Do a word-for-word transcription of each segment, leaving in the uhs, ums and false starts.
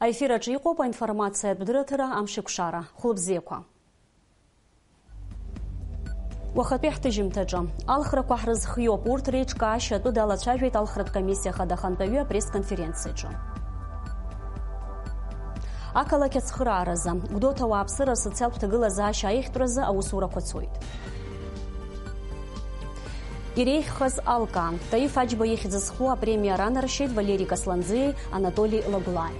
Аефир аҿы иҟоуп аинформациатә дырраҭара Амшеикәшара. Хәылбзиақәа. Уахатәи ҳҭыжьымҭаҿы. Алхрақәа ҳрызхиоуп, урҭ реиҿкаашьа атәы далацәажәеит алхратә комиссиа хада ахантәаҩы апресс-конференциаҿы. Ақалақь ацхырааразы, Гәдоуҭа ауааԥсыра асоциалтә ҭагылазаашьа аиӷьтәразы аусурақәа цоит. Иреиӷьхаз алкаан, Таиф Аџьба ихьӡ зху апремиа ранаршьеит Валери Касланӡиеи Анатоли Лагәлааи.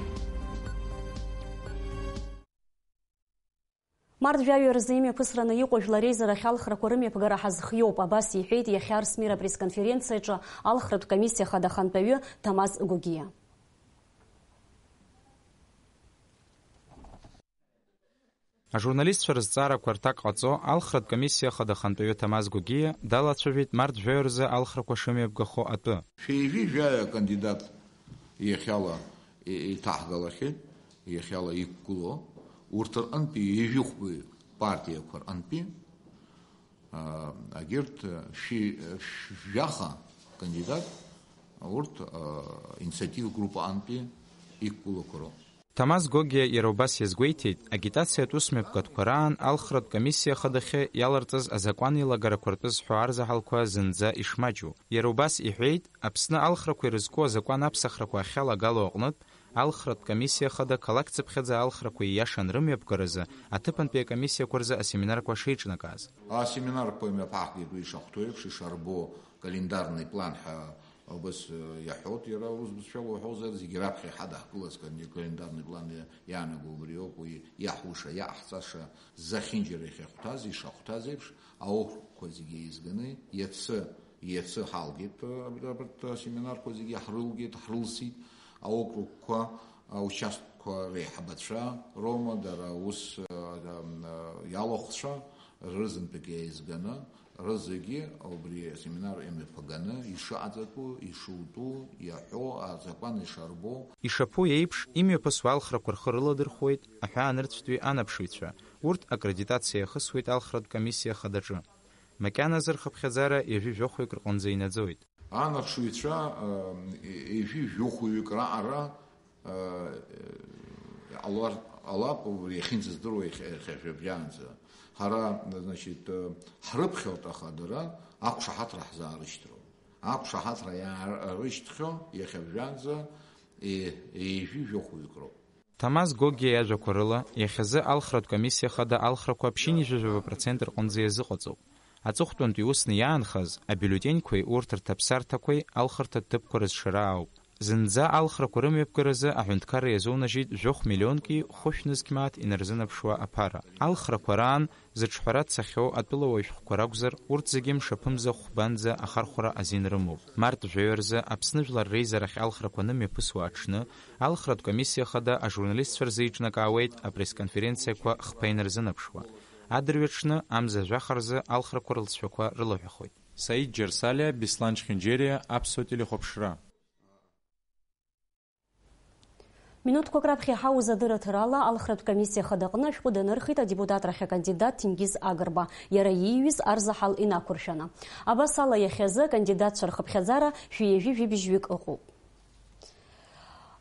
Март жәаҩа рзы имҩаԥысраны иҟоу жәлар реизарахь алхрақәа рымҩаԥгара ҳазхиоуп, абас иҳәеит иахьа Арсмир апресс-конференциаҿы алхратә комиссиа хада ахантәаҩы Ҭамаз Гогиа. Ажурналистцәа рызҵаарақәа рҭак ҟаҵо, алхратә комиссиа хада ахантәаҩы Ҭамаз Гогиа далацәажәеит март жәаҩа рзы алхрақәа шымҩаԥгахо атәы. Шәи жәаҩа кандидат иахьала и-, иҭаҳгалахьеит, иахьала иқәгылоу, урҭ рҟынтәи ҩажәихәбаҩ партиақәа рҟынтәи, а, агьырҭ, шәи-, шәи-, жәаха кандидат, урҭ, а, инициативатә группа аҟынтәи иқәгылақәа роуп. Ҭамаз Гогиа иара убас иазгәеиҭеит, агитациатә усмҩаԥгатәқәа раан алхратә комиссиа хадахьы иаларҵаз азакәан еилагарақәа ртәы зҳәо арзаҳалқәа зынӡа ишмаҷу. Иара убас иҳәеит, Аԥсны алхрақәа ирызку азакәан аԥсахрақәа ахьалагало аҟнытә, алхратә комиссиа хада қалақьцыԥхьаӡа алхрақәа ииашан рымҩаԥгаразы аҭыԥантәи акомиссиақәа рзы асеминарқәа шеиҿнакааз. Асеминарқәа имҩаԥаҳгеит уи ишахәҭоу еиԥш, ишарбо календарный план ҳәа убас, э, иаҳәоит, иара ус бызшәала уҳәозар, зегьы раԥхьа иҳадаҳкылаз кан-, календарный план иа-, иаанаго убри ауп, уи иаҳуша, иаҳҵаша, зехьынџьара иахьахәҭаз, ишахәҭаз еиԥш, аокругқәа зегьы еизганы, иацы, иацы ҳалгеит, э, аб-, абарҭ асеминарқәа зегьы ҳрылгеит, ҳрылсит, аокругқәа, аучасткқәа реиҳабацәа роума, дара аус, э, э, иалахәцәа, рызынтәык еизганы, рызегьы убри асеминар имҩаԥганы, ишыҟаҵатәу, ишутәу, иаҳәо, азакәан ишарбо. Ишаԥу еиԥш, имҩаԥысуа алхрақәа рхы рыладырхәуеит аҳәаанырцәтәи анаԥшыҩцәа, урҭ аккредитациа иахысуеит алхратә комиссиа хадаҿы. Макьаназы рхыԥхьаӡара ҩажәи жәохәҩык рҟынӡа инаӡоит. Анаԥшыҩцәа, э, ҩажәи жәохәҩык раҟара, э, иҟалар ҟалап, убри иахьынӡаздыруа иахьа-, иахьа жәабжьаанӡа. Ҳара, значит, э, ҳрыԥхьоит, аха дара ақәшаҳаҭра ҳзаарышьҭроуп. Ақәшаҳаҭра иаарышьҭхьоу иахьа жәанӡа е-, ҩажәи жәохәҩык роуп. Ҭамаз Гогиа иажәақәа рыла, иахьазы алхратә комиссиа хада алхрақәа ԥшьынҩажәи жәаба процент рҟынӡа иазыҟаҵоуп. Аҵыхәтәантәи усны иаанхаз, абиуллетеньқәеи урҭ рҭаԥсарҭақәеи алхырҭа ҭыԥқәа рызшара ауп. Зынӡа алхрақәа рымҩаԥгаразы аҳәынҭқарра иазунажьит жәохә миллионки хәышә нызқь мааҭ инарзынаԥшуа аԥара. Алхрақәа раан зыҿҳәара дцахьоу атәылауаҩ шәҟәқәа ракәзар, урҭ зегьы мшаԥымза хәбанӡа ахархәара азин рымоуп. Март жәаҩа рзы Аԥсны Жәлар Реизарахь алхрақәа анымҩаԥысуа аҽны, алхратә комиссиа хада ажурналистцәа рзы иҿнакаауеит апресс-конференциақәа хԥа инарзынаԥшуа. Адырҩаҽны амза жәаха рзы алхрақәа рылҵшәақәа рылаҳәахоит. Саид Џьарсалиа, Беслан Чхинџьериа, Аԥсуа телехәаԥшра. Минуҭқәак раԥхьа иҳауз адырраҭарала алхратә комиссиа хадаҟны ашәҟәы данырхит адепутатрахь акандидат Ҭенгиз Агрба, иара ииҩыз арзаҳал инақәыршәаны. Абас ала, иахьазы акандидатцәа рхыԥхьаӡара шәи ҩажәи жәибжьҩык ыҟоуп.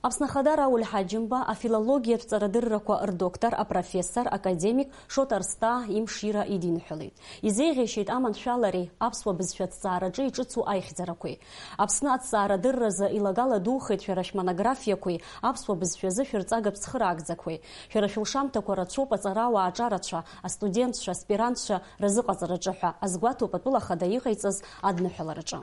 Аԥсны Ахада Рауль Ҳаџьымба афилологиатә ҵарадыррақәа рдоктор, апрофессор, академик Шоҭа Арсҭаа имшира идиныҳәалеит. Изеиӷьеишьеит аманшәалареи аԥсуа бызшәа аҭҵаараҿы иҿыцу аихьӡарақәеи. Аԥсны аҭҵаарадырразы илагала духеит шәара шәмонографиақәеи аԥсуа бызшәазы шәырҵага цхыраагӡақәеи. Шәара шәылшамҭақәа рацәоуп аҵарауаа аҿарацәа, астудентцәа, аспирантцәа рзыҟаҵараҿы ҳәа азгәаҭоуп атәыла ахада иҟаиҵаз адныҳәалараҿы.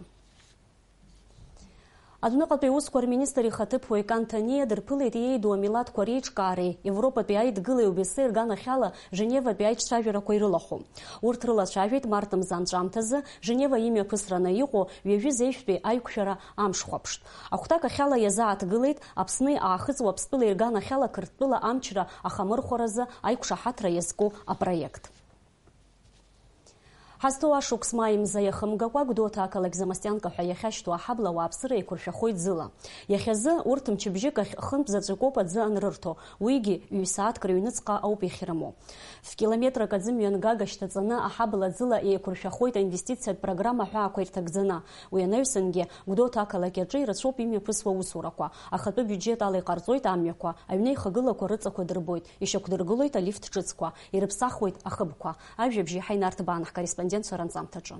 Адәныҟатәи аусқәа рминистр ихаҭыԥуаҩ Кан Ҭаниа дырԥылеит иеиду амилаҭқәа реиҿкаареи Европатәи аидгылеи О Б С-и рганахьала Женеватәи аиҿцәажәарақәа ирылахәу. Урҭ рылацәажәеит март мза анҵәамҭазы Женева имҩаԥысраны иҟоу ҩажәи зеижәтәи аиқәшәара амшхәаԥштә. Ахәҭак ахьала иазааҭгылеит Аԥсни Аахыҵ Уаԥстәылеи рганахьала Қырҭтәыла амчра ахамырхәаразы аиқәшаҳаҭра иазку апроект. Ҳазҭоу ашықәс маи мза иахымгакәа, Гәдоуҭа ақалақь Замастианка ҳәа иахьашьҭоу аҳабла ауааԥсыра еиқәыршәахоит ӡыла. Иахьазы урҭ мчыбжьык ахь хынтә заҵәык ауп аӡы анрырҭо, уигьы ҩ-сааҭк рыҩныҵҟа ауп иахьрымоу. Ф-километрак аӡы мҩангага шьҭаҵаны аҳабла ӡыла еиқәыршәахоит аинвестициатә программа аҳәаақәа ирҭагӡаны. Уи анаҩсангьы, Гәдоуҭа ақалақь аҿы ирацәоуп имҩаԥысуа аусурақәа. Ахатәы биуџьет ала иҟарҵоит амҩақәа, аҩнеихагылақәа рыҵақәа дырбоит, ишьақәдыргылоит алифт ҿыцқәа, ирыԥсахуеит ахыбқәа. Ажәабжь иаҳа инарҭбаан ҳкорреспондентцәа ранҵамҭаҿы.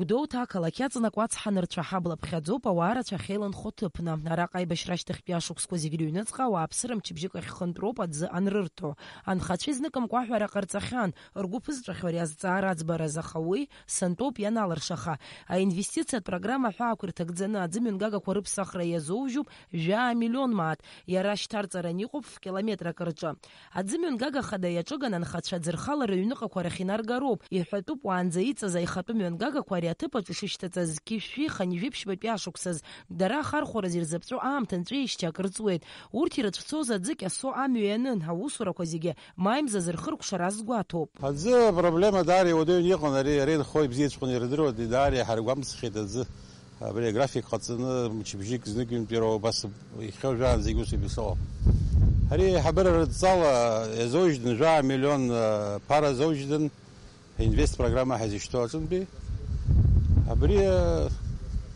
Гәдоуҭа ақалақь аҵанакуа ацҳанырцәа ҳабла ԥхьаӡоуп, ауаа рацәа ахьеиланхо ҭыԥны. Араҟа аибашьра ашьҭахьтәи ашықәсқәа зегь рыҩныҵҟа ауааԥсыра мчыбжьык ахь хынтәроуп аӡы анрырҭо. Анхацәа изныкымкәа аҳәара ҟарҵахьан, ргәы ԥызҵәахьоу ари азҵаара аӡбараз, аха уи сынтәоуп ианалыршаха. Аинвестициатә программа аҳәаақәа ирҭагӡаны аӡы мҩангагақәа рыԥсахра иазоужьуп жәаа миллион мааҭ, иара шьҭарҵаран иҟоуп ф-километрак рҿы. Аӡы мҩангага хада иаҿыганы анхацәа аӡы рхала рыҩныҟақәа рахь инаргароуп. Иҳәатәуп, уаанӡа иҵаз аихатәы мҩангагақәа ари аҭыԥ аҿы ишышьҭаҵаз зқьи жәшәи хынҩажәи ԥшьбатәи ашықәсаз. Дара ахархәара зирзыԥҵәо аамҭа нҵәеижьҭеи акрыҵуеит. Урҭ ирыцәцоз аӡы Кьасо амҩа ианын, аусурақәа зегьы маи мзазы рхыркәшара азгәаҭоуп. Аӡы апроблема даара иуадаҩын иҟан, ари, ари нхо ибзиаҵәҟьаны ирдыруан, даара иҳаргәамҵхеит аӡы. Абри аграфик ҟаҵаны, мчыбжьык знык-ҩынтә иара убас ихьоу жәаанӡагь ус еиԥш иҟоуп. Ари аиҳабыра рыдҵала иазоужьдан, жәаа миллион, а, ԥара азоужьдан, инвест программа ҳәа изышьҭоу аҿынтәи. Абри, а,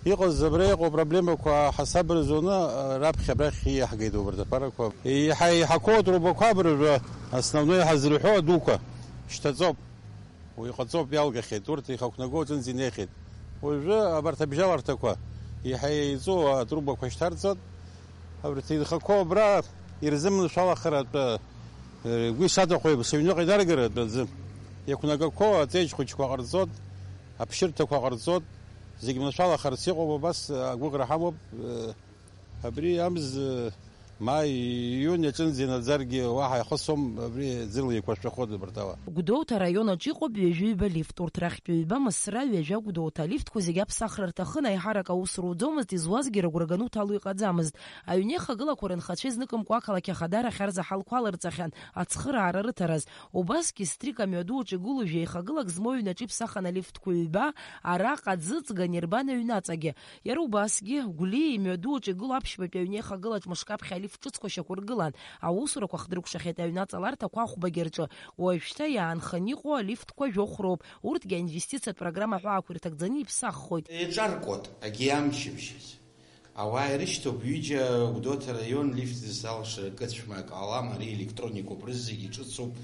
иҟаз, абра иҟоу проблемақәа ҳасаб рзуны, а, раԥхьа абрахь ииаҳгеит убарҭ аԥарақәа. Иаҳа иҳақәоу атрубақәа абыржәы, основной ҳазырҳәо адуқәа шьҭаҵоуп. Уи ҟаҵоуп, иалгахьеит, урҭ ихақәнагоу аҿынӡа инеихьеит. Уажәы абарҭ абжьаларҭақәа иаҳа еиҵоу атрубақәа шьҭарҵоит. Абарҭ инхақәоу абра ирзыманшәалахар атәы, э, гәы ишаҭаху еиԥш, аҩныҟа инаргар атәы аӡы. Иақәнагақәоу аҵеиџь хәыҷқәа ҟарҵоит, аԥшьырҭақәа ҟарҵоит, зегь маншәалахарц иҟоуп, абас агәыӷра ҳамоуп, э, Абри амз, ма ииун иаҿынӡа инаӡаргьы уаҳа ихысуам, абри ӡыла еиқәыршәахоит абарҭ ала. Гәдоуҭа араион аҿы иҟоуп ҩажәи ҩба лифт, урҭ рахьтә ҩба Мысра, ҩажәа Гәдоуҭа. Алифтқәа зегьы аԥсахра рҭахын, аиҳарак аус руӡомызт, изуазгьы рыгәра ганы уҭало иҟаӡамызт. Аҩнеихагылақәа рынхацәа изныкымкәа ақалақь ахадара ахьарзаҳалқәа алырҵахьан, ацхыраара рыҭараз. Убасгьы Стрика амҩаду аҿы игылоу жәеихагылак змоу ҩнаҿы иԥсахын алифтқәа ҩба, араҟа аӡы ыҵган ирбан аҩнаҵагьы. Иара убасгьы, Гәлиа имҩаду аҿы игылоу аԥшьбатәи аҩнеихагылаҿ мышк аԥхьа алифт ҿыцқәа шьақәыргылан, аусурақәа хдыркәшахьеит аҩнаҵаларҭақәа ахәбагьы рҿы. Уажәшьҭа иаанханы иҟоу алифтқәа жәохә роуп, урҭгьы аинвестициатә программа аҳәаақәа ирҭагӡаны иԥсаххоит. Еиҿаркуеит, агьи амчыбжьаз. Ауаа ирышьҭоуп ҩыџьа Гәдоуҭа араион лифт залшара кыцәмак ҟалам, ари електроникоуп, рызегьы ҿыцуп,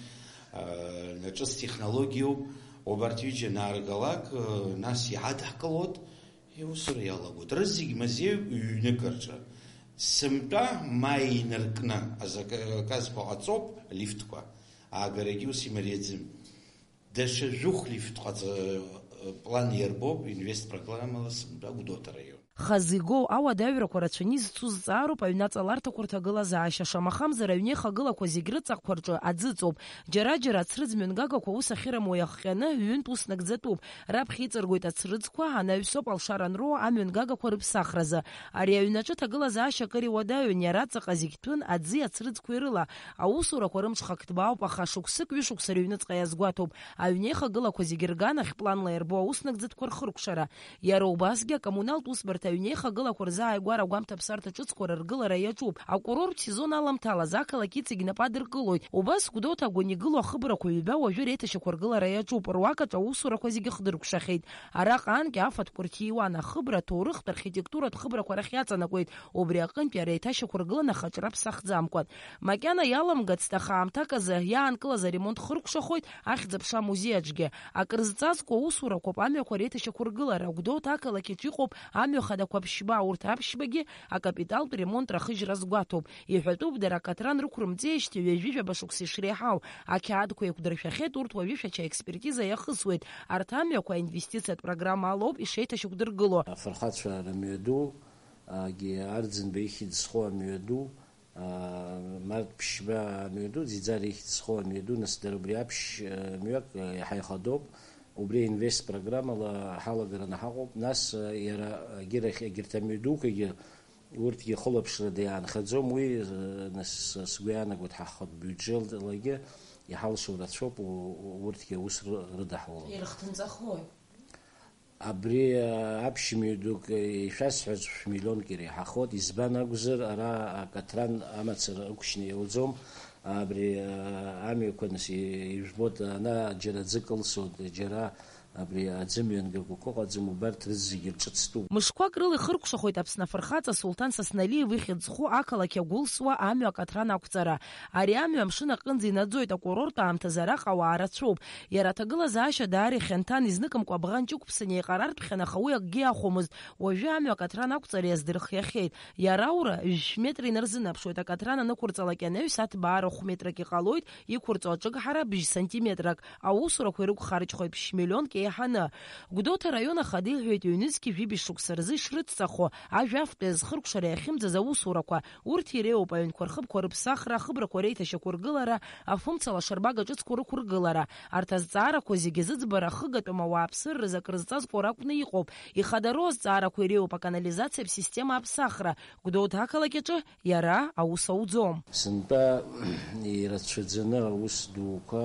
э, ҿыц технологиоуп. Убарҭ ҩыџьа анааргалак, э, нас иҳадҳкылоит, Иусура иалагоит. Рызегь мазеиуп ҩ-ҩнык рҿы. Сынтәа ма инаркны азаказқәа ҟаҵоуп, алифтқәа аагарагьы ус имариаӡым. Даҽа жәохә лифт ҟаҵа-, план иарбоуп инвестпрограммала сынтәа Гәдоуҭа араион. Хазы игоу ауадаҩрақәа рацәаны изцу зҵаароуп аҩнаҵаларҭақәа рҭагылазаашьа, шамахамзар аҩнеихагылақәа зегь рыҵаҟқәа рҿы аӡы ыҵоуп. Џьара-џьара ацрыҵ мҩангагақәа аус ахьырымоу иахҟьаны ҩынтә ус нагӡатәуп. Раԥхьа иҵыргоит ацрыҵқәа, анаҩсоуп алшара анроуа амҩангагақәа рыԥсахразы. Ари аҩнаҿы аҭагылазаашьа акыр иуадаҩын, иара аҵаҟа зегь ҭәын аӡи ацрыҵқәеи рыла. Аусурақәа рымҽхак ҭбаауп, аха шықәсык ҩышықәса рыҩныҵҟа иазгәаҭоуп аҩнеихагылақәа зегь рганахь планла иарбоу аус нагӡатәқәа рхыркәшара. Иара убасгьы акоммуналтә усбарҭа аҩнеихагылақәа рзы ааигәара агәамҭаԥсарҭа ҿыцқәа рыргылара иаҿуп. Акурорттә сезон аламҭалаз ақалақь иҵегь инапы адыркылоит. Убас Гәдоуҭа агәаны игылоу ахыбрақәа ҩба уажәы реиҭашьақәыргылара иаҿуп, руакаҿ аусурақәа зегьы хдыркәшахьеит. Араҟа анкьа афатәқәа рҭиуан, ахыбра аҭоурыхтә архитектуратә хыбрақәа рахь иаҵанакуеит, убри аҟынтә иара еиҭашьақәыргылан ахаҿра ԥсахӡамкәан. Макьана иаламгацт, аха аамҭак азы иаанкылаз аремонт хыркәшахоит Ахьӡ-аԥша амузеи аҿгьы. Акрызҵазкуа усурақәоуп амҩақәа реиҭашьақәыргылара, Гәдоуҭа ақалақь аҿы иҟоуп амҩа хадақәа ԥшьба, урҭ аԥшьбагьы акапиталтә ремонт рахыжьра азгәаҭоуп. Иҳәатәуп, дара акаҭран рықәрымҵеижьҭеи ҩажәи жәаба шықәса ишреиҳау. Ақьаадқәа еиқәдыршәахьеит, урҭ уажәы шәачаекспертиза иахысуеит. Арҭ амҩақәа аинвестициатә программа алоуп ишеиҭашьақәдыргыло. Афырхацәа рымҩаду, агьи Арӡынба ихьӡ зхоу амҩаду, аа, март ԥшьба амҩаду, Ӡиӡар ихьӡ зхоу амҩаду, нас дара убри аԥшь, э, мҩак, э, иаҳа ихадоуп. Убри аинвест программала ҳалагараны ҳаҟоуп, нас, э, иара, егьырахь, егьырҭ амҩадуқәагьы, урҭгьы хылаԥшрада иаанхаӡом, уи, э, нас, сгәы иаанагоит, ҳахатә бюджетлагьы иҳалшо рацәоуп, у-, у-, урҭгьы аус ры-, рыдаҳулон. Ирыхҭынҵахои? Абри, э, аԥшьымҩадук, э, ишәасҳәаз шәмиллионк иреиҳахоит, избан акәзар, ара акатран амацара ықәшьны иауӡом, абри, э, амҩақәа нас и-, ижәбоит, ана џьара аӡы кылсуеит, џьара абри аӡымҩангагақәа ыҟаӡам, убарҭ рызегьы рҿы дстәуп. Мышқәак рыла ихыркәшахоит Аԥсны афырхаҵа Сулҭан Сасналиев ихьӡ зху ақалақь агәылсуа амҩа акатран ақәҵара. Ари амҩа амшын аҟынӡа инаӡоит, акурорт аамҭазы араҟа ауаа рацәоуп. Иара аҭагылазаашьа даара ихьанҭан, изныкымкәа абӷанҷ ықәԥсан еиҟарартәхьан, аха уи акгьы иахәомызт. Уажәы амҩа акатран ақәҵара иаздырхиахьеит. Иара аура жәшә метра инарзынаԥшуеит, акатран анықәырҵалак ианаҩс аҭбаара хә метрак иҟалоит, иқәырҵо аҿыгҳара бжь сантиметрак. Аусурақәа ирықәхарџьхоит ԥшь миллионк еиҳаны. Гәдоуҭа араион ахада иҳәеит, ҩнызқьи жәибжь шықәса рзы ишрыцҵахо, ажәафтәи азхыркәшара иахьымӡаз аусурақәа. Урҭ иреиуоуп аҩнқәа рхыбқәа рыԥсахра, ахыбрақәа реиҭашьақәыргылара, афымца лашарбага ҿыцқәа рықәыргылара. Арҭ азҵаарақәа зегьы зыӡбара ахыгатәым ауааԥсыра рзы акрызҵазкуа ракәны иҟоуп. Ихадароу азҵаарақәа иреиуоуп аканализациатә система аԥсахра. Гәдоуҭа ақалақь аҿы иара аус ауӡом. Сынтәа ирацәаӡаны аус дуқәа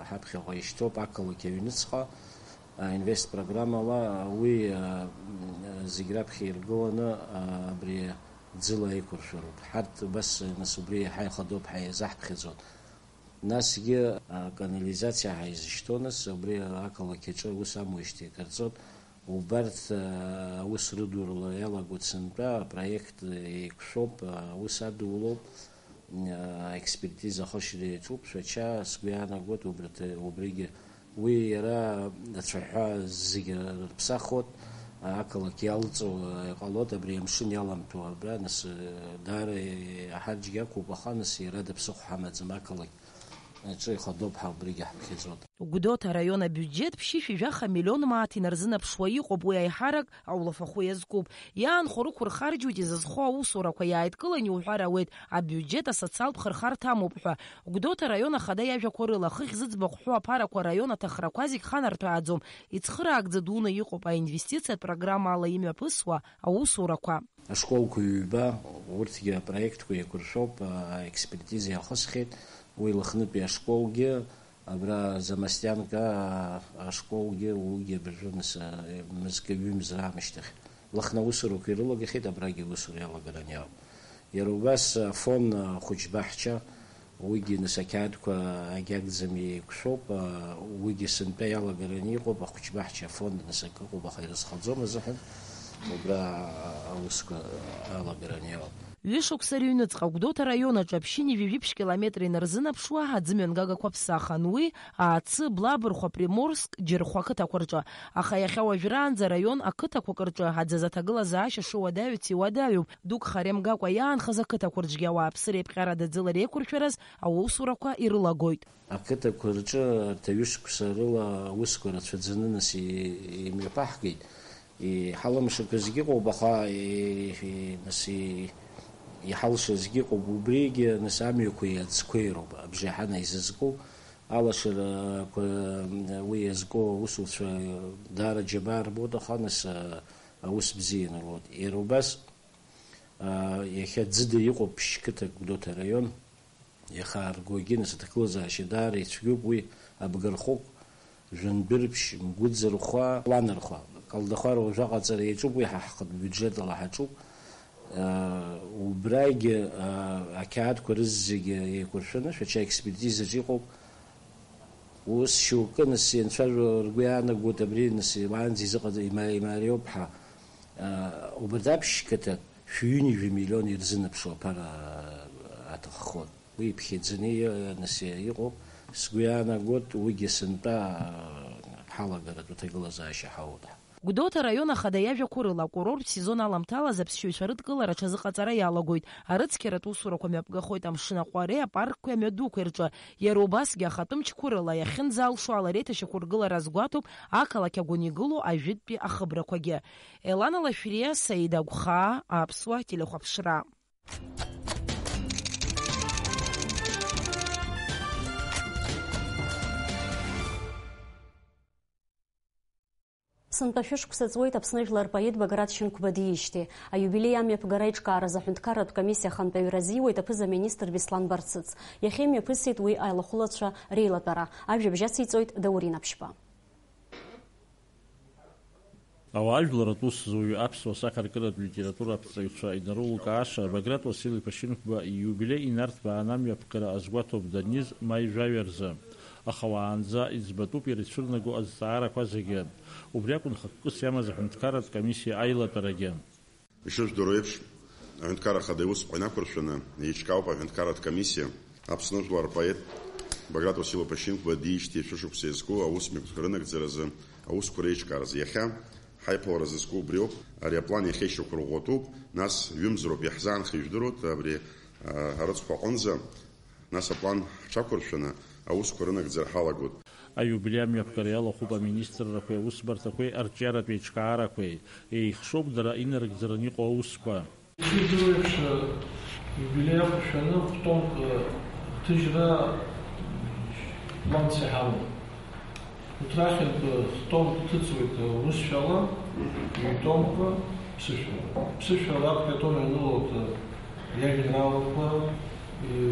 ҳаԥхьаҟа ишьҭоуп ақалақь аҩныҵҟа. Аинвест программала уи, а, зегь раԥхьа иргыланы, а, абри ӡыла аиқәыршәароуп. Ҳарҭ убас, нас, убри иаҳа ихадоуп, ҳаизаҳԥхьаӡоит. Насгьы, а, канализациа ҳаизышьҭоу, нас, убри ақалақь аҿы аус амуижьҭеи акырҵоит. Убарҭ, а, аус рыдурала иалагоит сынтәа, апроект еиқәшәоуп, аус адулоуп. Аекспертиза ахашьра иаҿуп, Шәача, сгәы иаанагоит, убарҭ, убригьы. Уи иара ацәаҳәа зегьы рыԥсахуеит, ақалақь иалҵуа иҟалоит, абри амшын иаламҭәо абра, нас, даара иаҳарџьгьақәоуп, аха, нас, иара дыԥсыхәа ҳамаӡам, ақалақь аҿы ихадоуп ҳәа убригьы ҳаԥхьаӡоит. Гәдоуҭа араион абиуџьеҭ ԥшьышәи жәаха миллион мааҭ инарзынаԥшуа иҟоуп, уи аиҳарак аулафахәы иазкуп. Иаанхо рықәырхарџьуеит изызхо аусурақәа, иааидкылан иуҳәар ауеит, абиуџьеҭ асоциалтә хырхарҭа амоуп ҳәа. Гәдоуҭа араион ахада иажәақәа рыла, хыхь зыӡбахә ҳәоу аԥарақәа араион аҭахрақәа зегь ханарҭәааӡом, ицхыраагӡа дуны иҟоуп аинвестициатә программа ала имҩаԥысуа аусурақәа. Ашколқәа ҩба, урҭгьы апроектқәа еиқәыршәоуп, аекспертиза иахысхьеит, уи Лыхнытәи ашколгьы, абра Замостианка ашколгьы, уигьы абыржәы, нас, мызкы ҩымз раамышьҭахь. Лыхны аусурақәа ирылагахьеит, абрагьы аусура иалагараны иаауп. Иара убас Афон ахәыҷбаҳча, уигьы, нас, ақьаадқәа агьагӡам еиқәшәоуп, уигьы сынтәа иалагараны иҟоуп, ахәыҷбаҳча Афон, нас, акы ыҟоуп, аха ирызхаӡом азыҳәан, убра аусқәа алагараны иаауп. Ҩышықәса рыҩныҵҟа Гәдоуҭа араион аҿы аԥшьынҩажәи жәиԥшь километр инарзынаԥшуа аӡымҩангагақәа ԥсахын. Уи Аацы, Блабырхәа, Приморск, Џьырхәа ақыҭақәа рҿы. Аха иахьа уажәраанӡа араион ақыҭақәак рҿы аӡаза аҭагылазаашьа шыуадаҩыц иуадаҩуп, дук харемгакәа иаанхаз ақыҭақәа рҿгьы ауааԥсыра еиԥҟьарада ӡыла реиқәыршәараз аусурақәа ирылагоит. Ақыҭақәа рҿы арҭ аҩышықәса рыла аусқәа рацәаӡаны, нас, и-, имҩаԥаҳгеит. Иҳалымшақәазгьы ыҟоуп, аха, и-, и-, нас, и-, иҳалшазгьы ыҟоуп, убригьы, нас, амҩақәеи аӡқәеи роуп абжеиҳана изызку. Алашарақәа уи иазку аусуцәа даара џьабаа рбоит, аха, нас, аус бзианы руеит. Иара убас, а, иахьа ӡыда иҟоуп ԥшь-қыҭак Гәдоуҭа араион. Иахьааргогьы, нас, аҭагылазаашьа даара ицәгьоуп, уи Абгархәыгә, Жәандәырԥшь, Мгәыӡырхәа, Ланархәа. Калдахәара уажәы аҟаҵара иаҿуп, уи ҳа ҳхатә биуџьетала ҳаҿуп. Э, убрагьы, э, ақьаадқәа рызегьы еиқәыршәаны, Шәача аекспертизаҿы иҟоуп. Ус шьоукы, нас, ианцәажәо ргәы иаанагоит, абри, нас, уаанӡа изыҟаҵа-, има-, имариоуп ҳәа. Э, убарҭ аԥшь-қыҭак шәҩынҩажәа миллион ирзынаԥшуа аԥара аҭаххоит. Уи иԥхьаӡаны и-, нас иҟоуп. Сгәы иаанагоит, уигьы сынтәа ҳалагаратә аҭагылазаашьа ҳауеит. Гәдоуҭа араион ахада иажәақәа рыла, акурорттә сезон аламҭалаз аԥсшьаҩцәа рыдкылара аҽазыҟаҵара иалагоит. Арыцқьаратә усурақәа мҩаԥгахоит амшын аҟәареи апаркқәеи амҩадуқәеи рҿы. Иара убасгьы ахатәы мчқәа рыла иахьынӡалшо ала реиҭашьақәыргылара азгәаҭоуп ақалақь агәаны игылоу ажәытәтәи ахыбрақәагьы. Елана Лашәриа, Саида Агәхаа, Аԥсуа телехәаԥшра. Сынтәа шәышықәса ҵуеит Аԥсны жәлар рпоет Баграт Шьынқәба диижьҭеи. Аиубилеи амҩаԥгара аиҿкааразы аҳәынҭқарратә комиссиа ахантәаҩы разиуеит аԥыза-министр Беслан Барцыц. Иахьа имҩаԥысит уи алахәылацәа реилатәара. Ажәабжь ациҵоит Даур Инаԥшьба. Ауаажәларратә усзуҩы аԥсуа сахьаркыратә литература аԥҵаҩцәа инарылукааша Баграт Уасил-иԥа Шьынқәба ииубилеи инарҭбааны амҩаԥгара азгәаҭоуп даниз маи жәаҩа рзы. Аха уаанӡа иӡбатәуп ирцәырнаго азҵаарақәа зегьы. Убри акәын хықәкыс иамаз аҳәынҭқарратә комиссиа аилатәарагьы. Ишыжәдыруа еиԥш, аҳәынҭқарра ахада иусқәа инақәыршәаны еиҿкаауп аҳәынҭқарратә комиссиа. Аԥсны жәлар рпоет Баграт Уасил-иԥа Шьынқәба диижьҭеи шәышықәса иазку аусмҩаԥгатәқәа рынагӡаразы аусқәа реиҿкааразы. Иахьа ҳаиԥылара зызку убриоуп. Ари аплан иахьа ишьақәырӷәӷәатәуп, нас ҩымзароуп иаҳзаанхеи, ижәдыруеит, абри, а, арыцхә аҟынӡа. Нас аплан ҳҽақәыршәаны аусқәа рынагӡара ҳалагоит. Аиубилеи амҩаԥгара иалахәуп аминистррақәеи аусбарҭақәеи арҿиаратә еиҿкаарақәеи. Еихшоуп дара инарыгӡараны иҟоу аусқәа. Ишыжәдыруа еиԥш, аиубилеи иақәыршәаны хә-томк ҭыжьра планс иҳамоуп. Урҭ рахьынтә хә-томк ҭыҵуеит урысшәала, ҩ-томк ԥсышәала. Ԥсышәала актәи атом ианылоит иажәеинраалақәа,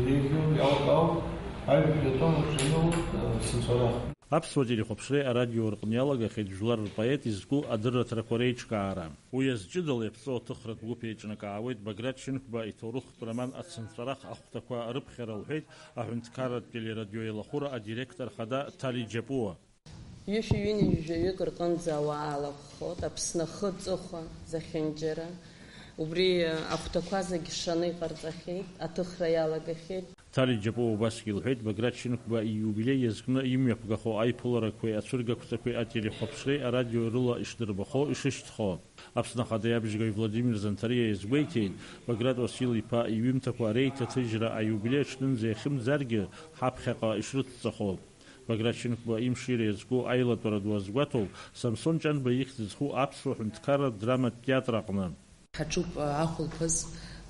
еиӷьу, иалкаау, аҩбатәи атом аҿы ианылоит сынҵәарах. Аԥсуа телехәаԥшреи арадиои рҟны иалагахьеит жәлар рпоет изку адырраҭарақәа реиҿкаара. Уи азҷыдала иаԥҵоу аҭыхратә гәыԥ еиҿнакаауеит Баграт Шьынқәба иҭоурыхтә роман Ацынҵәарах ахәҭақәа рыԥхьара лҳәеит аҳәынҭқарратә телерадиоеилахәыра адиректор хада Ҭали Џьапуа. Ҩышәи ҩынҩажәаҩык рҟынӡа ауаа алахәхоит, Аԥсны ахы аҵыхәа зехьынџьара. Убри ахәҭақәа зегь шаны иҟарҵахьеит, аҭыхра иалагахьеит. Ҭали Џьапуа убасгьы лҳәеит, Баграт Шьынқәба ииубилеи иазкны имҩаԥгахо аиԥыларақәеи ацәыргақәҵақәеи ателехәаԥшреи арадиои рыла ишдырбахо, ишышьҭхо. Аԥсны Ахада иабжьгаҩ Владимир Занҭариа иазгәеиҭеит, Баграт Уасил-иԥа иҩымҭақәа реиҭаҭыжьра аиубилеи аҽнынӡа иахьымӡаргьы, ҳаԥхьаҟа ишрыцҵахо. Баграт Шьынқәба имшира иазку аилатәара ду азгәаҭоуп Самсон Ҷанба ихьӡ зху аԥсуа ҳәынҭқарратә драматә театр аҟны. Ҳаҿуп, а, ахәылԥаз,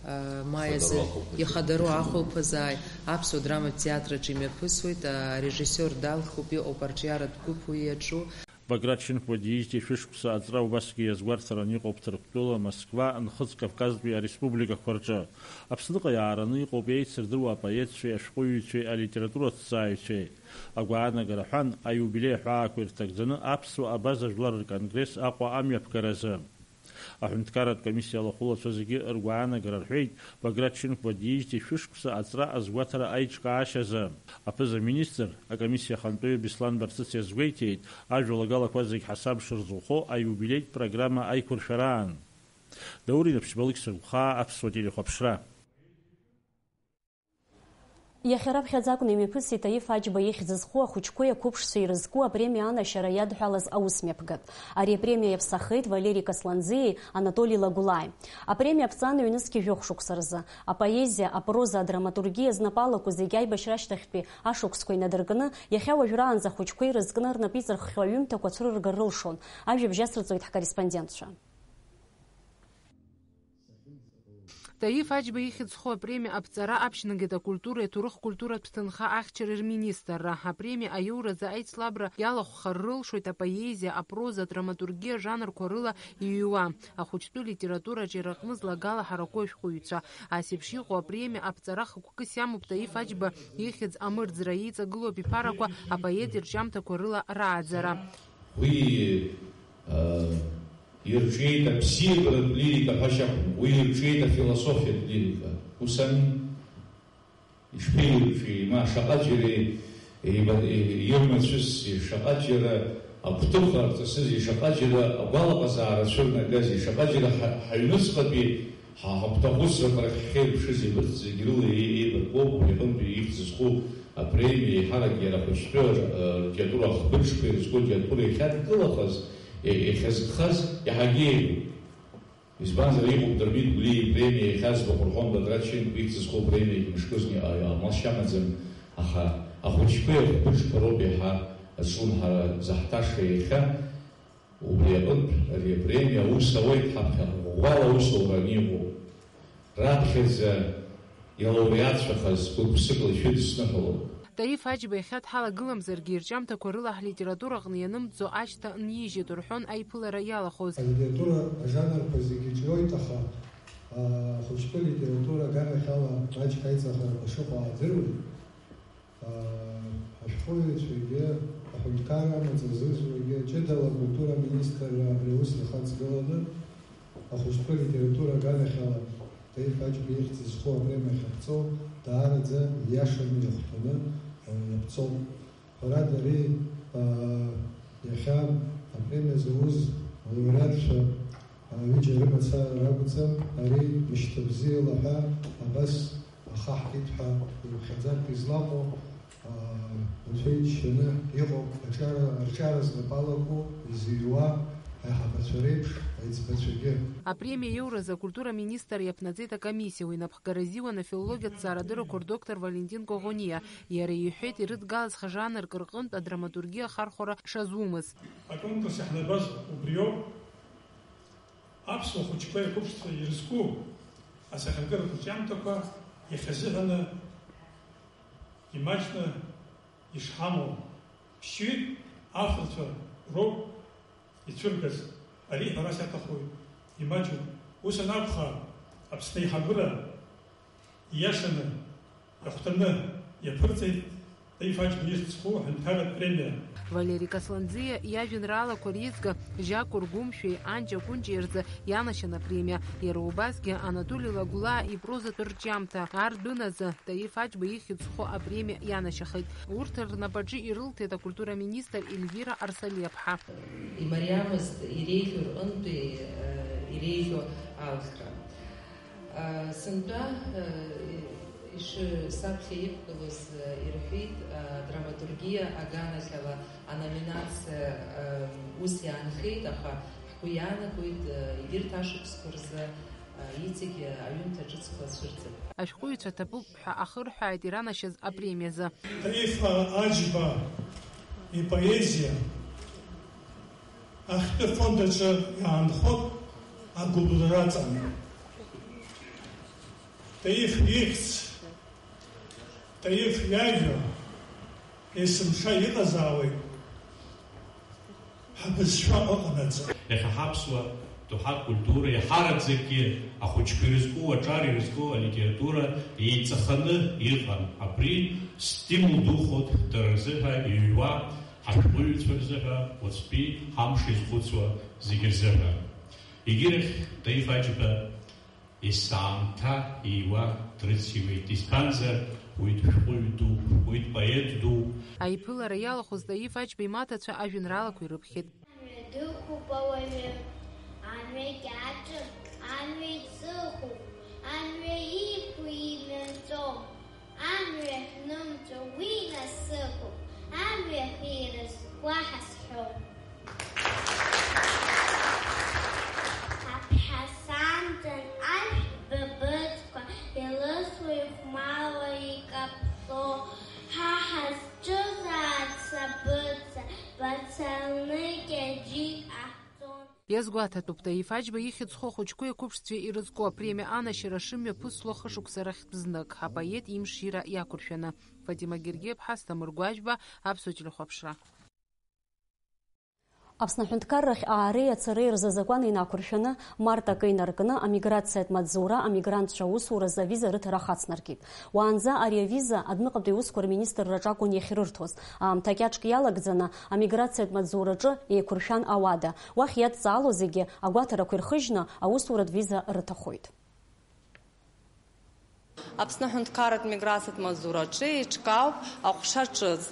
а, маи азы ихадароу ахәылԥаз, ааи, аԥсуа драматә театр аҿы имҩаԥысуеит, а, арежиссиор далхуп, иҟоуп арҿиаратә гәыԥ уи иаҿу. Баграт Шьынқәба диижьҭеи шәышықәса аҵра убасгьы иазгәарҭаран иҟоуп Ҭырқәтәыла, Москва, Нхыҵ Кавказтәи ареспубликақәа рҿы. Аԥсныҟа иаараны иҟоуп еицырдыруа апоетцәеи ашәҟәыҩҩцәеи алитератураҭҵааҩцәеи. Агәаанагара ҳәан, аиубилеи аҳәаақәа ирҭагӡаны аԥсуа абаза жәлар рконгресс Аҟәа амҩаԥгаразы. Аҳәынҭқарратә комиссиа алахәылацәа зегьы ргәаанагара рҳәеит, Баграт Шьынқәба диижьҭеи шәышықәса аҵра азгәаҭара аиҿкаашьазы. Аԥыза-министр, акомиссиа ахантәаҩы Беслан Барцыц иазгәеиҭеит, ажәалагалақәа зегь ҳасаб шырзыӷәӷәо аиубилеитә программа аиқәыршәараан. Даур Инаԥшьба, Алықьса Гәхаа, Аԥсуа телехәаԥшра. Иахьа раԥхьаӡа акәны имҩаԥысит Таиф Аџьба ихьӡ зху ахәыҷқәеи ақәыԥшцәеи ирызку апремиа анашьара иадҳәалаз аусмҩаԥгатә. Ари апремиа иаԥсахеит Валери Касланӡиеи Анатоли Лагәлааи. Апремиа аԥҵан ҩнызқьи жәохә шықәса рзы. Апоезиа, апроза, адраматургиа знапы алаку зегьы аибашьра ашьҭахьтәи ашықәсқәа инадыркны, иахьа уажәраанӡа ахәыҷқәа ирызкны рнапы иҵарххьоу аҩымҭақәа цәырыргар рылшон. Ажәабжь ацырҵоит ҳкорреспондентцәа. Таиф Аџьба ихьӡ зху апремиа аԥҵара аԥшьнагеит акультуреи аҭоурых-культуратә ҭынха ахьчареи рминистрра. Апремиа аиуразы аицлабра иалахәхар рылшоит апоезиа, апроза, адраматургиа жанрқәа рыла иҩуа, ахәыҷтәы литератураҿы иара аҟны злагала ҳараку ашәҟәыҩҩцәа. Ас еиԥш иҟоу апремиа аԥҵара хықәкыс иамоуп Таиф Аџьба ихьӡ амырӡра, иҵагылоу абиԥарақәа апоет ирҿиамҭақәа рыла рааӡара. Уи, а, ирҿиеит абзиабаратә лирика ҳәашьа акәым, уи ирҿиеит афилософиатә лирика. Ус ами? Ишԥеирҿиеи, ма шаҟа џьара еиба-, ирмацәысзи, шаҟа џьара агәҭыха рҵысызи, шаҟа џьара агәалаҟазаара цәырнагази, шаҟа џьара ҳа-, ҳаҩныҵҟатәи ҳа-, ҳагәҭахәыцрақәа рахь ҳхеирԥшызи, абарҭ зегь рыла еи-, еибаркуп, убри аҟынтәи ихьӡ зху апремиа еиҳарак иара ахәыҷтәы, э, литература ахбырџқәа ирызку алитература иахьадкылахаз, иа-, иахьазкхаз иаҳагьы еиӷьуп. Избанзар, иҟоуп Дырмит Гәлиа ипремиа иахьа зыӡбахә рҳәон, Баграт Шьынқәба ихьӡ зху апремиагьы мышкызны иҟа-, иҟамлашьа амаӡам, аха ахәыҷқәеи ахәбыџқәа роуп иаҳа ацәлымҳара заҳҭаша иахьа. Убри аҟынтә ари апремиа аус ауеит ҳаԥхьаҟа, ӷәӷәала аусура аниҟоу. Раԥхьаӡа илауреатцәахаз гәык-ԥсыкла ишәыдысныҳәалоуп. Таиф Аџьба иахьа дҳалагыламзаргьы, ирҿиамҭақәа рыла ҳлитература аҟны ианымҵӡо ашьҭа нижьит, рҳәон аиԥылара иалахәыз. Алитература ажанрқәа зегьы ҿиоит, аха, аа, ахәыҷтәы литература аганахьала маҷк аиҵахарақәа шыҟоу аадыруеит. Аа, ашәҟәыҩҩцәагьы, аҳәынҭқарра амаҵ зызуагьы, ҷыдала акультура аминистрра абри аус ихаҵгыланы, ахәыҷтәы литература аганахьала Таиф Аџьба ихьӡ зху апремиа ахьаԥҵоу даараӡа ииашаны иахәҭаны, э, иаԥҵоуп. Ҳәарада, ари, э, иахьа апремиа зауз алауреатцәа, э, ҩыџьа рымацара ракәӡам, ари мышьҭабзиала ҳәа абас ахаҳкит ҳәа иуԥхьаӡартә излаҟоу, аа, анцәа иџьшьаны иҟоуп, аҿара, арҿиара знапы алаку, изыҩуа аиҳабацәа реиԥш аиҵбацәагьы. Апремиа иоуразы акультура министр иаԥнаҵеит акомиссиа, уи инапхгара азиуан афилологиатә ҭҵаарадыррақәа рдоктор Валентин Коӷониа. Иара иҳәеит, ирыдгалаз хажанрк рҟынтә адраматургиа ахархәара шазумыз. Аконкурс иаҳнарбаз убриоуп. Аԥсуа хәыҷқәеи ақәыԥшцәеи ирызку асахьаркыратә рҿиамҭақәа иахьазыҳәаны имаҷны ишҳамоу, ԥшьҩык авторцәа роуп ицәыргаз. Ари ҳәарас иаҭаху имаҷуп. Ус анакәха, Аԥсны аиҳабыра ииашаны иахәҭаны иаԥырҵеит Таиф Аџьба ихьӡ зху аҳәынҭқарратә премиа. Валери Касланӡиа иажәеинраалақәа реизга Жьакәыр Гәымшәеи Анҷа Кәынҷеи рзы ианашьан апремиа. Иара убасгьы Анатоли Лагәлаа ипрозатә рҿиамҭа Ардәыназы Таиф Аџьба ихьӡ зху апремиа ианашьахеит. Урҭ рнапаҿы ирылҭеит акультура министр Ельвира Арсалиаԥҳа. Имариамызт иреиӷьу рҟынтәи, э, иреиӷьу алхра. Сынтәа, иши-, саԥхьа иқәгылоз ирҳәеит, адраматургиа аганахьала аноминациа ус иаанхеит, аха ҳгәы иаанагоит, егьырҭ ашықәсқәа рзы иҵегь аҩымҭа ҿыцқәа цәырҵып. Ашәҟәыҩҩцәа ҭабуп ҳәа ахырҳәааит иранашьаз апремиазы. Таиф Аџьба ипоезиа Ахьтәы фонд аҿы иаанхоит агәыбылра аҵаны. Таиф ихьӡ, Таиф иажәа есымша иҟазаауеит ҳабызшәа ыҟанаҵы. Иахьа ҳаԥсуа доуҳатә культура иаҳараӡакгьы ахәыҷқәа ирызку, аҿар ирызку алитература еиҵаханы иҟан. Абри стимул духоит дара рзыҳәа иҩуа Ҳашәҟәыҩҩцәа рзыҳәа уаҵәтәи ҳамш изхәыцуа зегьы рзыҳәа. Егьирахь, Таиф Аџьба есаамҭа ииуа дрыциуеит, избанзар, уи дшәҟәыҩҩы дууп, уи дпоет дууп. Аиԥылара иалахәыз Таиф Аџьба имаҭацәа ажәеинраалақәа ирыԥхьеит. Амҩа дықәуп ауаҩы, амҩа кьаҿым, амҩа иҵыхәоуп, амҩа иқәу имҩанҵәом. Амҩа ҳнымҵәо уи насыԥуп, амҩа ҳирыз уаҳа сҳәом. Аԥҳа сандан ашә быбыцқәа илысуа ихәмаруа икаԥсо, ҳа ҳазҿызаат сабыца, бацалны Кьаџьик аҳ- Иазгәаҭатәуп, Таиф Аџьба ихьӡ зху ахәыҷқәеи ақәыԥшцәеи ирызку апремиа анашьара шымҩаԥысло хышықәса рахьтә знык, апоет имшира иақәыршәаны. Фатима Гергиаԥҳа, Асҭамыр Гәажәба, Аԥсуа телехәаԥшра. Аԥсны аҳәынҭқаррахь аареи ацареи рзы азакәан инақәыршәаны, март акы инаркны, амиграциатә маҵзура амигрантцәа аусуразы авиза рыҭара ахацнаркит. Уаанӡа ари авиза адәныҟатәи аусқәа рминистрраҿ акәын иахьрырҭоз. Аамҭа кьаҿк иалагӡаны, амиграциатә маҵзураҿы еиқәыршәан ауада. Уахь иадҵаало зегьы агәаҭарақәа ирхыжьны, аусуратә виза рыҭахоит. Аԥсны аҳәынҭқарратә миграциатә маҵзураҿы еиҿкаауп аҟәша ҿыц,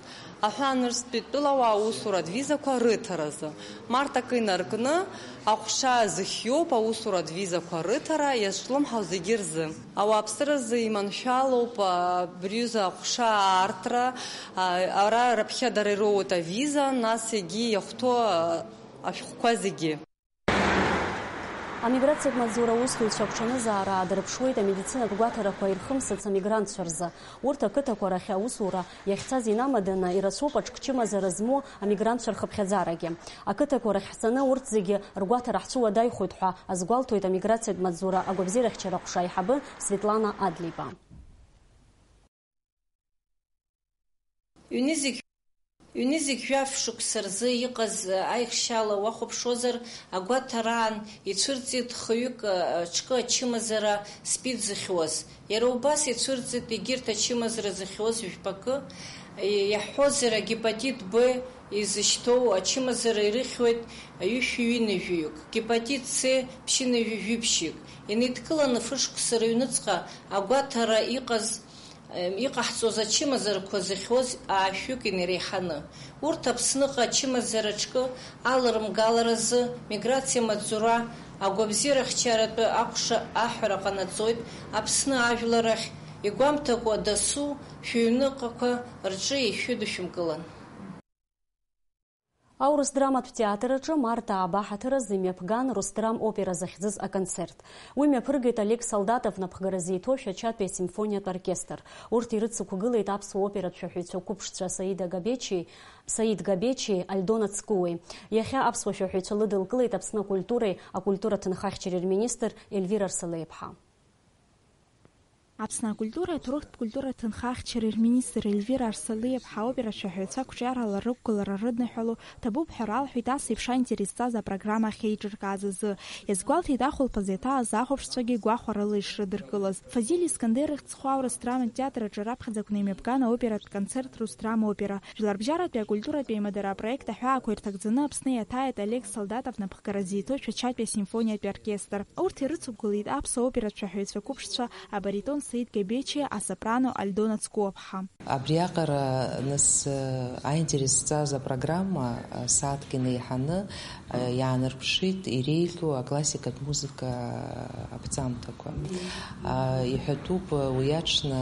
аҳәаанырцәтәи тәылауаа аусуратә визақәа рыҭаразы. Март акы инаркны, аҟәша зыхиоуп аусуратә визақәа рыҭара иазҿлымҳау зегьы рзы. Ауааԥсыразы иманшәалоуп абри аҩыза аҟәша аартра, а, ара раԥхьа дара ироуеит авиза, нас егьи иахәҭоу, а, ашәҟәқәа зегьы. Амиграциатә маҵзура аусзуҩцәа агәҽанызаара аадырԥшуеит амедицинатә гәаҭарақәа ирхымсыц амигрантцәа рзы. Урҭ ақыҭақәа рахь аусура иахьцаз инамаданы, ирацәоуп аҿкчымазара змоу амигрантцәа рхыԥхьаӡарагьы. Ақыҭақәа рахь ҳцаны урҭ зегьы ргәаҭара ҳцәыуадаҩхоит ҳәа азгәалҭоит амиграциатә маҵзура агәабзиарахьчара аҟәша аиҳабы Светлана Адлеиба. Ҩнызқь, ҩнызқь жәаф шықәса рзы иҟаз аихшьала уахәаԥшуазар, агәаҭараан ицәырҵит хҩык, ы, ҽкы ачымазара спид зыхьуаз. Иара убас ицәырҵит егьырҭ ачымазара зыхьуаз жәпакы, иаҳҳәозар, агепатит Б изышьҭоу ачымазара ирыхьуеит ҩышәи ҩынҩажәиҩык, гепатит С ԥшьынҩажәи жәибжьҩык. Инеидкыланы фышықәса рыҩныҵҟа агәаҭара иҟаз, иҟаҳҵоз ачымазарақәа зыхьуаз аашәҩык инареиҳаны. Урҭ Аԥсныҟа ачымазара ҿкы аларымгаларазы миграциа маҵзура агәабзиарахьчаратәы аҟәша аҳәара ҟанаҵоит Аԥсны ажәлар рахь, игәамҭакәа дасу шәыҩныҟақәа рҿы ишәыдышәымкылан. Аурыс драматә театр аҿы март ааба ҳаҭыр азы имҩаԥган Рустрам опера захьӡыз аконцерт. Уи мҩаԥыргеит Олег Солдатов напхгара зиҭо Шәачатәи асимфониатә оркестр. Урҭ ирыцықәгылеит аԥсуа оператә шәаҳәаҩцәа қәыԥшцәа Саида Габечи, Саид Габечи, Альдона Цкуеи. Иахьа аԥсуа шәаҳәаҩцәа лыдылкылеит Аԥсны акультуреи акультура ҭынхахьчареи рминистр Эльвира Арсалеиԥҳа. Аԥсны акультуреи аҭоурыхтә культура ҭынхахьчареи рминистр Эльвира Арсалиаԥҳа аоператә шәаҳәаҩцәа ақәҿиарала рықәгылара рыдныҳәало ҭабуп ҳәа ралҳәеит, ас еиԥш аинтерес зҵаз апрограмма ахьеиҿыркааз азы. Иазгәалҭеит ахәылԥаз иаҭааз ахәаԥшцәагьы гәахәарыла ишрыдыркылаз. Фазиль Искандер ихьӡ зху аурыс драматә театр аҿы раԥхьаӡакәны имҩаԥган аоператә концерт Рустрам опера. Жәларбжьаратәи акультуратә еимадара апроект аҳәаақәа ирҭагӡаны Аԥсны иаҭааит Олег Солдатов напхгара зиҭо Шәачатәи асимфониатәи оркестр. Урҭ ирыцықәгылеит аԥсуа оператә шәаҳәаҩцәа қәыԥшцәа, абаритон Саид Габечиа, асопрано Альдона Цкуаԥҳа. Абриаҟара, нас, аинтерес зҵаз апрограмма, сааҭк инеиҳаны, иаанарԥшит иреиӷьу аклассикатә музыка аԥҵамҭақәа. Иҳәатәуп, уи аҽны,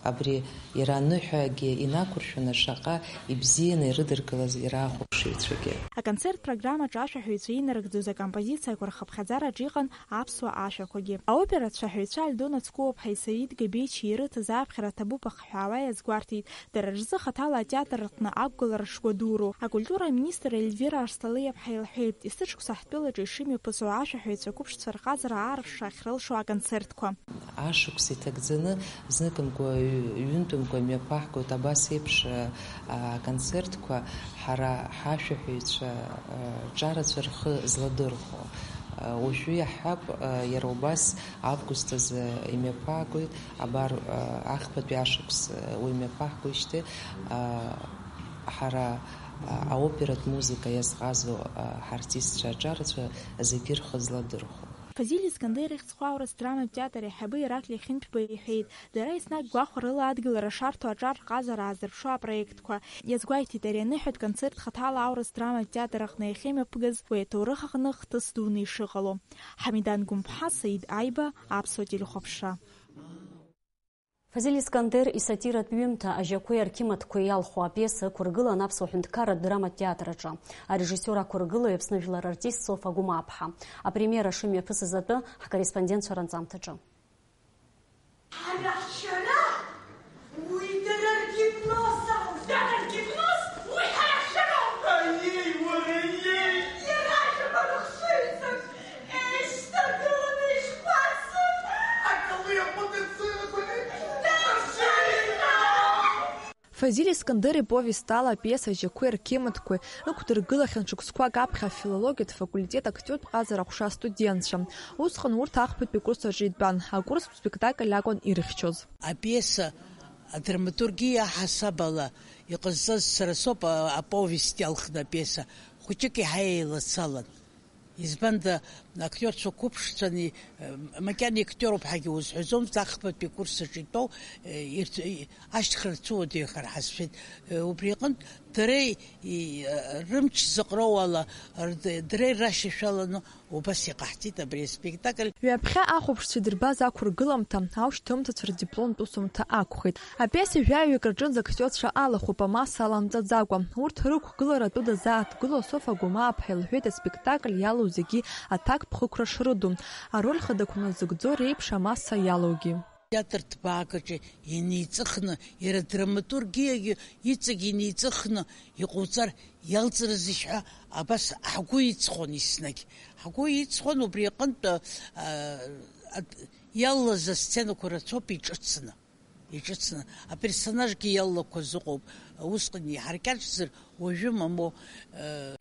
абри Иара аныҳәагьы инақәыршәаны шаҟа ибзианы ирыдыркылаз иара ахәаԥшыҩцәагьы. Аконцерт программаҿы ашәаҳәаҩцәа инарыгӡоз акомпозициақәа рхыԥхьаӡараҿы иҟан аԥсуа ашәақәагьы. Аоператә шәаҳәаҩцәа Альдона Цкуаԥҳаи Саид Габечи ирыҭаз аԥхьара ҭабуп ахҳәаауа иазгәарҭеит, дара рзы хаҭала атеатр аҟны ақәгылара шгәадуроу. Акультура аминистр Ельвира Арсалиаԥҳа илҳәеит, есышықәса ҳтәылаҿы ишымҩаԥысуа ашәаҳәаҩцәа қәыԥшцәа рҟазара аарԥшра ахьрылшо аконцертқәа. Ашықәс иҭагӡаны, зныкымкәа, ҩынтәымкәа имҩаԥаҳгоит абас еиԥш, а, аконцертқәа, ҳара ҳашәаҳәаҩцәа, а, ҿарацәа рхы зладырхәо. А, уажәы иаҳҳәап, а, иара убас август азы имҩаԥаагоит, абар, а, ахԥатәи ашықәс, а, уи имҩаԥаҳгоижьҭеи, а, ҳара, а, аоператә музыка иазҟазоу, а, ҳартистцәа аҿарацәа зегьы рхы зладырхәо. Фазиль Искандер ихьӡ зху аурыс драматә театр аиҳабы Ираклиа Хьынтәба иҳәеит, дара еснагь гәахәарыла адгылара шарҭо аҿар рҟазара аазырԥшуа апроектқәа. Иазгәеиҭеит ари аныҳәатә концерт хаҭала аурыс драматә театр аҟны иахьымҩаԥгаз, уи аҭоурых аҟны хҭыс дуны ишыҟало. Ҳамидан Гәымԥҳа, Саид Аиба, Аԥсуа телехәаԥшра. Фазиль Искандер исатиратә ҩымҭа Ажьақәеи арқьымаҭқәеи иалху апиеса ықәыргылан Аԥсуа ҳәынҭқарратә драматә театр аҿы. Арежиссиор ақәыргылаҩ Аԥсны жәлар артист Софа Гәымааԥҳа. Апремиера шымҩаԥысыз атәы ҳкорреспондентцәа ранҵамҭаҿы. Ҳара ҳшьара, уи дара ргипноз ауп. Дара ргипноз? Уи ҳара ҳшьароуп! Аиеи, уара, аиеи! Иара ашәақәа рыхшыҩҵак. Фазиль Искандер иповестала апиеса Ажьақәеи арқьымаҭқәеи ықәдыргылахьан шықәсқәак аԥхьа афилологиатә факультет актиортә ҟазара аҟәша астудентцәа. Усҟан урҭ ахԥатәи акурс аҿы итәан, акурстә спектакль акәын ирыхьчоз. Апиеса адраматургиа аҳасабала иҟазҵаз сара соуп, а-, аповест иалхны апиеса. Хәыҷык еиҳа еилацалан. Избанда, актиорцәа қәыԥшцәаны, э, макьана актиоруп ҳәагьы узҳәаӡомызт, ахԥатәи акурс аҿы итәоу, э, ирц-, и-, ашьҭыхра рцәыуадаҩхар ҳазшәеит. Э, убри аҟынтә, дара и-, и-, э, рымч зыҟроу ала, рд-, дара ирашьашәаланы убас иҟаҳҵеит абри аспектакль. Ҩаԥхьа ахәаԥшцәа идырбаз ақәыргыламҭа, аушьҭымҭацәа рдипломтә усумҭа акәхеит. Апиеса жәаҩык рҿынӡа актиорцәа алахәуп амаса аламҵаӡакәа. Урҭ рықәгылара атәы дазааҭгыло Софа Гәымааԥҳа илҳәеит аспектакль иалоу зегьы аҭакԥхықәра шрыду, ароль хадақәа назыгӡо реиԥш амаса иалоугьы. Театр ҭбаак аҿы инеиҵыхны, иара драматургиагьы иҵегь инеиҵыхны иҟауҵар иалҵрызишь ҳәа абас ҳгәы иҵхон еснагь. Ҳгәы иҵхон убри аҟынтә, а, а, иалалаз асценақәа рацәоуп иҿыцны. Иҿыцны аперсонажгьы иаллақәаз ыҟоуп, усҟан иҳаркьаҿзар уажәы мамоу.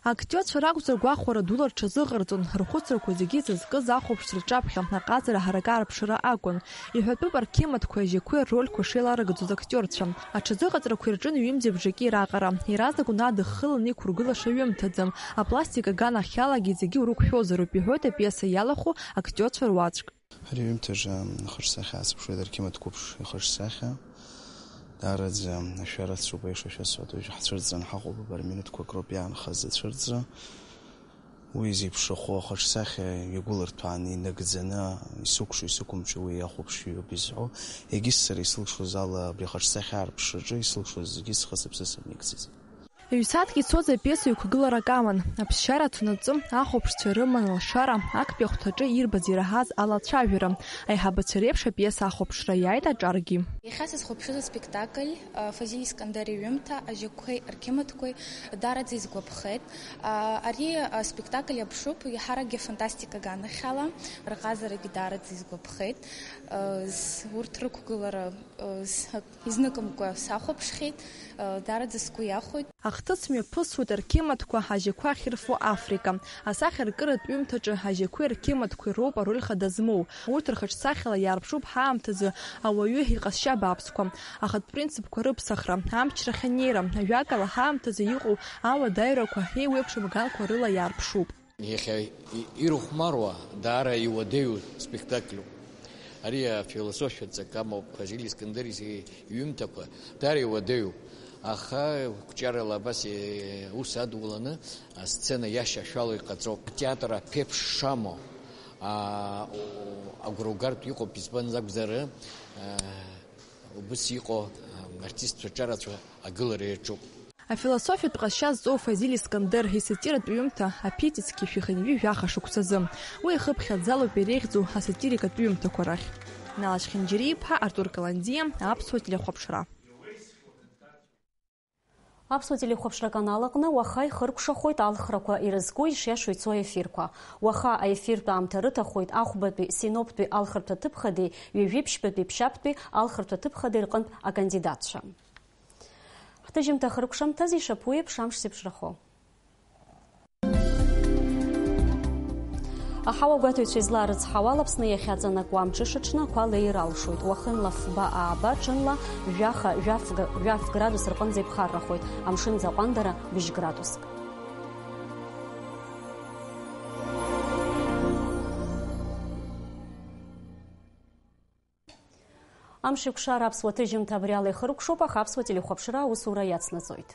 Актиорцәа ракәзар, гәахәара дула рҽазыҟарҵон, рхәыцрақәа зегьы зызкыз ахәаԥшцәа рҿаԥхьа аҟазара ҳаракы аарԥшыра акәын. Иҳәатәуп арқьымаҭқәеи ажьақәеи ррольқәа шеиларагаӡоз актиорцәа. Аҽазыҟаҵарақәа ирҿын ҩымзи бжаки раҟара. Иаразнак унаадыххыланы иқәургылаша ҩымҭаӡам. Апластик аганахьалагьы зегьы урықәшәозароуп, иҳәоит апиеса иалахәу актиорцәа руаӡәк. Ари аҩымҭаҿы ахаҿсахьа аасыԥшуеит, Арқьымаҭ Қәыԥш ихаҿсахьа. Даараӡа ашәара ацуп, аиаша шәасҳәоит, уажә ҳцәырҵран ҳаҟоуп, абар минуҭқәак роуп иаанхаз ацәырҵра. Уи зеиԥшрахо ахаҿсахьа иагәыларҭәааны инагӡаны исықәшо, исықәымҿы уи ахәаԥшҩы иоуп изҳәо. Егьыс сара исылшоз ала абри ахаҿсахьа аарԥшраҿы исылшоз зегьы схы сыԥсы сымеигӡаӡеит. Ҩ-сааҭк ицоз апиеса ҩқәгыларак аман. Аԥсшьара аҭонаҵы ахәаԥшцәа рыман алшара, актәи ахәҭаҿы ирбаз ираҳаз алацәажәара. Аиҳабацәа реиԥш апиеса ахәаԥшра иааит аҿаргьы. Иахьа сызхәаԥшыз аспектакль, а, Фазиль Искандер иҩымҭа, Ажьақәеи арқьымаҭқәеи, даараӡа исгәаԥхеит. А, ари аспектакль аԥшуп, еиҳаракгьы афантастика аганахьала, рҟазарагьы даараӡа исгәаԥхеит. А, с-, урҭ рықәгылара, а, с-, изныкымкәа сахәаԥшхьеит, а, даараӡа сгәы иахәоит. Ахҭыс мҩаԥысуеит арқьымаҭқәа, ажьақәа ахьырфо Африка. Асахьаркыратә ҩымҭаҿы ажьақәеи арқьымаҭқәеи роуп ароль хада змоу. Урҭ рхаҿсахьала иаарԥшуп ҳаамҭазы ауаҩы иҟазшьа бааԥсқәа, ахатә принципқәа рыԥсахра, амчрахь анеира, ажәакала, ҳаамҭазы иҟоу ауадаҩрақәа, еиуеиԥшым ганқәа рыла иаарԥшуп. Иахьа и-, ирыхәмаруа даара иуадаҩу спектакльуп. Ари афилософиа ҵак амоуп, Фазиль Искандер изы-, иҩымҭақәа даара иуадаҩуп. Аха қәҿиарала абас, е, ус адуланы асцена иашьашәало иҟаҵоуп. Атеатр аԥеиԥш шамоу, а, о-, агәра угартә иҟоуп, избанзар акәзар, а, убыс иҟоу, а, артистцәа ҿарацәа агылара иаҿуп. Афилософиатә ҟазшьа зҵоу Фазиль Искандер исатиратә ҩымҭа аԥиҵицқьа шәихынҩажәи жәаха шықәсазы. Уи ихыԥхьаӡалоуп иреиӷьӡоу асатирикатә ҩымҭақәа рахь. Нала Чхинџьариа-иԥа, Артур Каландиа, Аԥсуа телехәаԥшра. Аԥсуа телехәаԥшра аканал аҟны уаха ихыркәшахоит алхрақәа ирызку ишиашоу ицо аефирқәа. Уаха аефиртә аамҭа рыҭахоит ахәбатәи, синоптәи алхырҭәа ҭыԥхадеи, ҩажәи ԥшьбатәи, ԥшьаԥтәи алхырҭәа ҭыԥхадеи рҟынтә акандидатцәа. Ҳҭыжьымҭа ахыркәшамҭаз ишаԥу еиԥш амш зеиԥшрахо. Аҳауа гәаҭаҩцәа излаарыцҳауа ала Аԥсны иахьаҵанакуа амҽышаҽны ақәа леир алшоит. Уахынла фба-ааба, ҽынла жәаха, жәаф-, жәаф градус рҟынӡа иԥхаррахоит, амшын аӡы аҟәандара быжь градуск. Амшеикәшара аԥсуа ҭыжьымҭа абри ала ихыркәшоуп, аха аԥсуа телехәаԥшра аусура иацнаҵоит.